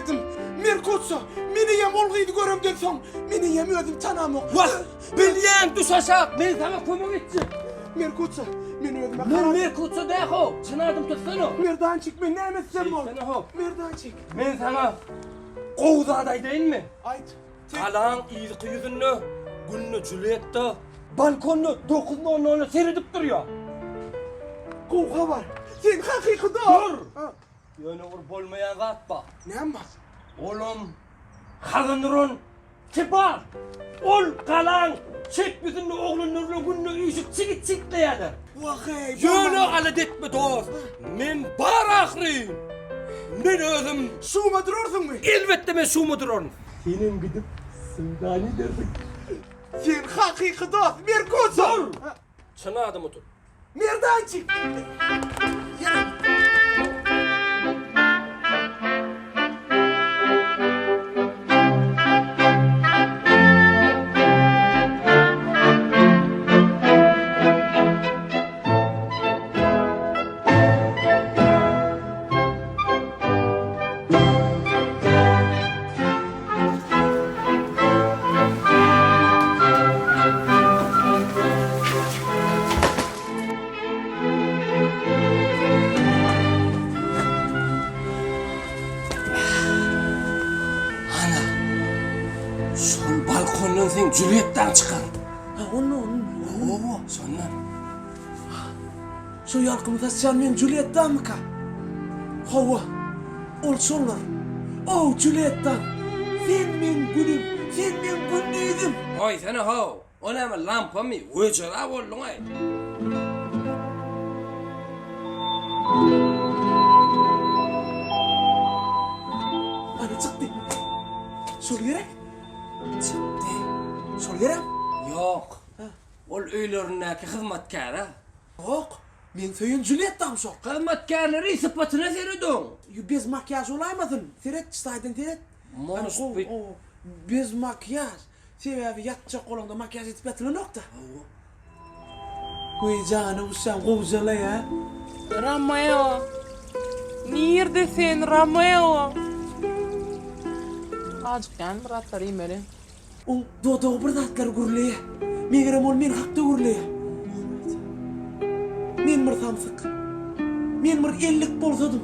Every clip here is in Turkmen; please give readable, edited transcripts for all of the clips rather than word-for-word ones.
bilerdim. Merkutso, men eýýäm ol gyzy göremden soň, men eýýäm özümi tanamok. Wah, bilýän, düş aşak, men saňa kömek etjek. Merkutso, men özüme Men Merkutso däl-how, çyn adym tutsana. Merdançik, men näme etsem bol? Şeýtsene-how. Merdançik. Men saňa gowy zat aýdaýynmy? Aýt. Galaň yzky ýüzünde günde Juletta balkonda dokuz nol nola seredip durýar. Gowy habar. Sen hakyky dost. Dur! Ýöne bir bolmaýan zat bar. Näme bar? Olam hazan uran Tibalt. Ol galaň çep ýüzünde oglanlar bilen günde üýşüp çigit çigitleýärler. Wah-eý, Ýöne alada etme dost, men bar ahyryn. Men özüm. Şuma durarsyňmy? Elbetde men şuma duraryn. Senem gidip söwdany edersiň. Sen hakyky dost, Merkuso! Dur! Çyn adymy tut. Merdançik! Ýene. Ana, şol balkondan seň Juliettaň çykar. Ha, onda, onda. Hawa, şondan. Şu ýalkymy saçýan meň Juliettammyka? Hawa, ol şoldur. O, Juliettam! Sen meň günüm, sen meň gündizim! Goýsana-how, o näme lampamy? Wejera bolduň-aý. Ana çykdy. Şol gerek? Çykdy. Şol gerek? Ýok. Ol öýlerindäki hyzmatkär-ä. Ýok, meň söýen Julýettam şol. Hyzmatkärleri sypatyna serediň. Ýu bez makiýaž bolaýmasyn? Seret, çytaýdan seret. Может быть. Bez makiýaž. Sebäbi ýatjak bolaňda makiýaž edip ýatylanok-da. Hawa. Goý jana gussaň gowjalaý-a. Romeo. Nirde sen, Romeo? Ajykýan bir zatlar iýmeli. Oň dodagy bir zatlar gürleýär. Megerem ol men hakda gürleýär. Men bir samsyk. Men bir ellik bolsadym,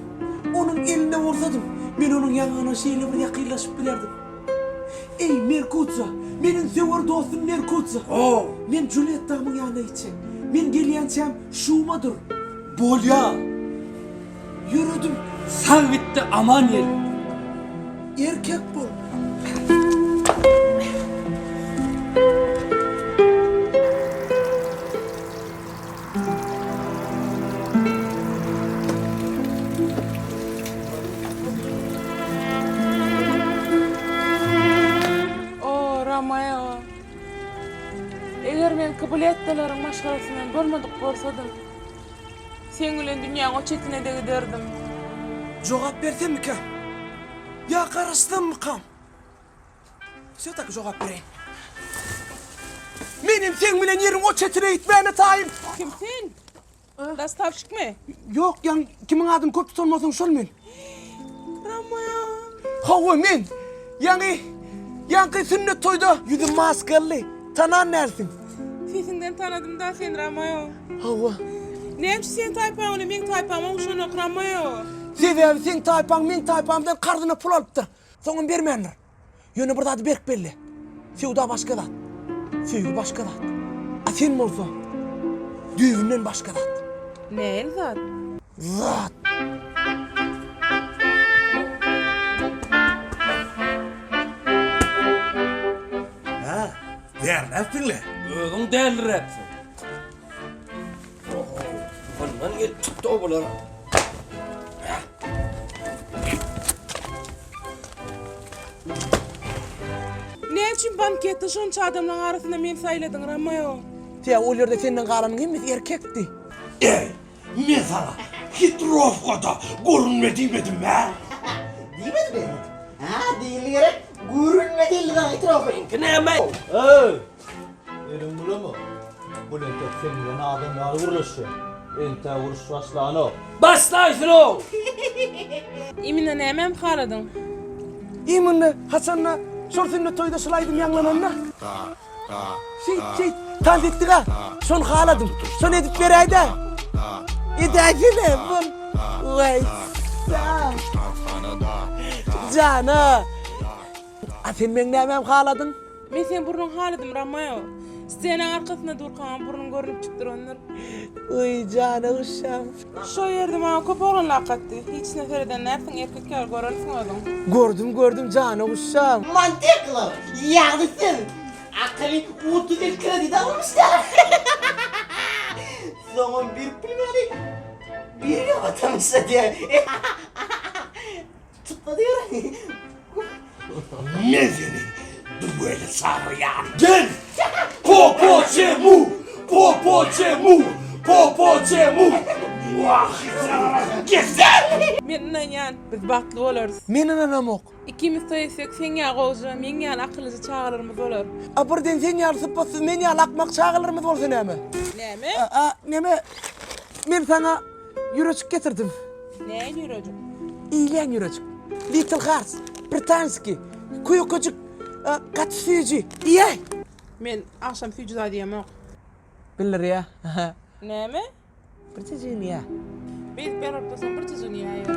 onuň elinde bolsadym, men onuň ýaňagyna şeýle bir ýakynlaşyp bilerdim. Eý, Merkutso! Meniň söwer dostum Merkutso! Ho! Men Julýettamyň ýanyna gitjek. Men gelýänçäm şuma dur. Bolýa! Ýöredim. Sag gitde aman gel. Erkek bol. O, Romeo. Eger men Kapulettalaryň maşgalasyndan bolmadyk bolsadym. Seň bilen dünýäň o çetine-de giderdim. Jogap bersemmikäm? Ýa garaşsammykam? Wsýo-taki jogap bereýin. Menem seň bilen ýeriň o çetine gitmäne taýyn. Kim sen? Dostawşikmi? Ýok, ýaň kimiň adyny köp tutan bolsaň şol men. Romeo. Hawa, men. Ýaňy, ýaňky sünnet toýda ýüzüm maskaly. Tanan dälsiň. Sesiňden tanadym-da sen Romeo. Hawa. Näme üçin seň taýpaň bilen meň taýpam ogşanok Romeo? Sebäbi seň taýpaň meň taýpamdan karzyna pul alypdyr. Soňam bermändir. Ýöne bir zady berk belle. Söwda başga zat. Söýgi başga zat. A sen bolsa düýbünden başga zat. Nähili zat? Zat. Hä, derläpsiň-le. Özüň däliräpsiň. Oho, mundan gelip çykdy-ow bular. Näme üçin banketde şonça adamlaň arasynda meni saýladyň, Romeo? Sebäbi ol ýerde senden galanyň hemmesi erkekdi. Eý, men saňa hitrowkada görünme diýmedim-ä? Diýmedi mi? Hä, diýildi gerek. Görünme diýildi saňa hitrowka. Seňki näme? Eý! Eliň bulama. Bul entek seň bilen adam ýaly gürleşýär. Entäk uruş başlanok. Başlaýsyn-ow! Imine nämämi haladyň? Imенно haçanda şol sünnet toýda şul aýdym ýaňlananda. Şeýt, şeýt, tans etdik-a. Şony haladym. Şony edip beräý-dä. Edäýsene, bol. Waý, sa. Jana. A sen meň nämämi haladyň? Men seň burnuňy haladym, Romeo. Ssenaň arkasynda durkaňam burnuň görnüpjik durandyr. Uý, jana guşam. Şo ýerde maňa köp oglan lak atdy. Hiçisine sereden dälsiň, erkek ýaly görensiň özüň. Gördüm, gördüm, jana guşam. Mantekler, ýagny siz akyly 30 ýyl kredit almyşlar. Soňam berip bilmäni bir ýogatamyşlar diýýär. Çykma diýer. Men seni duele çagyrýan. Gel! Po po çemu! Po po çemu! Po po çemu! Wah! Gel! Men ynanýan, biz bagtly bolarys. Men ynanamok. Ikimiz toý etsek, seň ýaly gowja, meň ýaly akyllyja çagalarymyz bolar. A birden sen ýaly sypatsyz, men ýaly akmak çagalarymyz bolsa näme? Näme? A, neme? Men saňa Ýürejik getirdim. Näin ýürejik? Iýilýän ýürejik. Little Hearts, britanskiý, kökejik, gaty süýji. Iýäý! Men agşam süýji zat iýemok. Bildirýä. Näme? Birjejigini iýä. Beýdip ýaryp dursaň birjejigini iýäýer.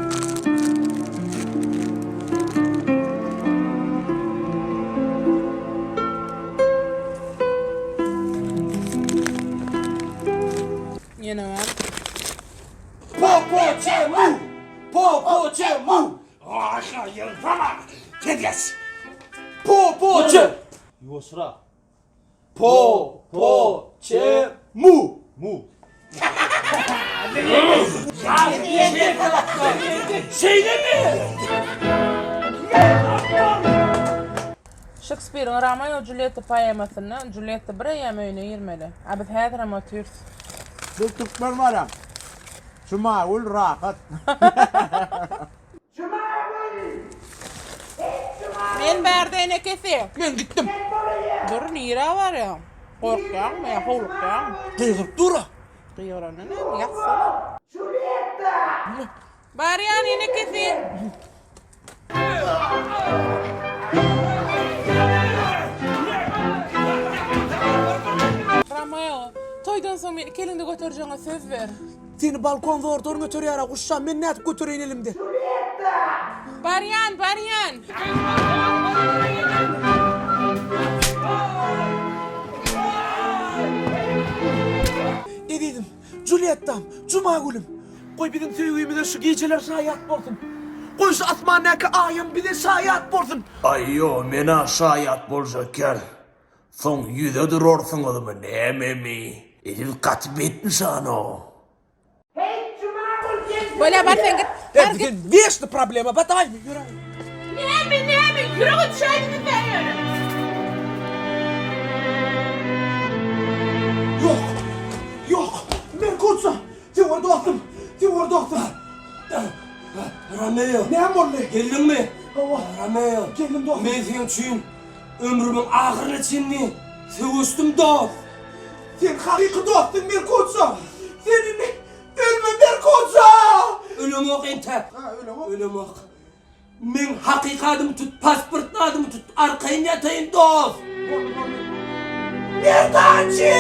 Ýene bar. Po po çemu! Po po çemu! Aýyrsana! Tez geç! Po po çe! Ýuwaşrak. Po po çemu! Mu. Şeýlemi? Şekspiriň Romeo Julýetta poemasynda Julýetta bir eýýäm öýüne girmeli. A biz häzirem otyrys. Biz türkmen barýan. Jumagül rahat. Men bärde enekesi. Men gitdim. Dur nirä barýaň? Gorkýaňmy ýa howlukýaňmy? Gygyryp dur-a. Gygyranda näme, ýatsana. Barýan enekesi. Romeo, toýdan soň meni iki eliňde göterjegiňe söz ber. Seni balkon zordan göterýär-ä, guşşam, men nädip götereýin elimde? Barýan, barýan! Ezizim, Juliettam, Jumagülüm, goý biziň söýgimize şu gijeler şaýat bolsun. Goý şu asmandaky Aýam bize şaýat bolsun. Aýo, men-ä şaýat boljak ýer. Soň ýüze durarsyňyzmy, nämemi? Eziz gaty bet nyşan-ow. Bolýa bar sen git. Bar git. Weçny problema, ba daway ýöre. Näme näme ýürege düşäýdiňiz dä ýöne. Ýok. Ýok. Merkutsa. Sewar dostum. Sewar dostum. Romeo. Näme boldy? Geldiňmi? Hawa. Romeo. Geldim dostum. Men seň üçin ömrümiň ahyryna çenli söweşdim dost. Sen hakyky dostuň Merkutsa. Sen indi ölme Merkutsa. Ölemok entäk. Ha, ölemok. Ölemok. Meň hakyky adymy tut, pasportly adymy tut, arkaýyn ýataýyn dost. Boldy, boldy. Merdançy!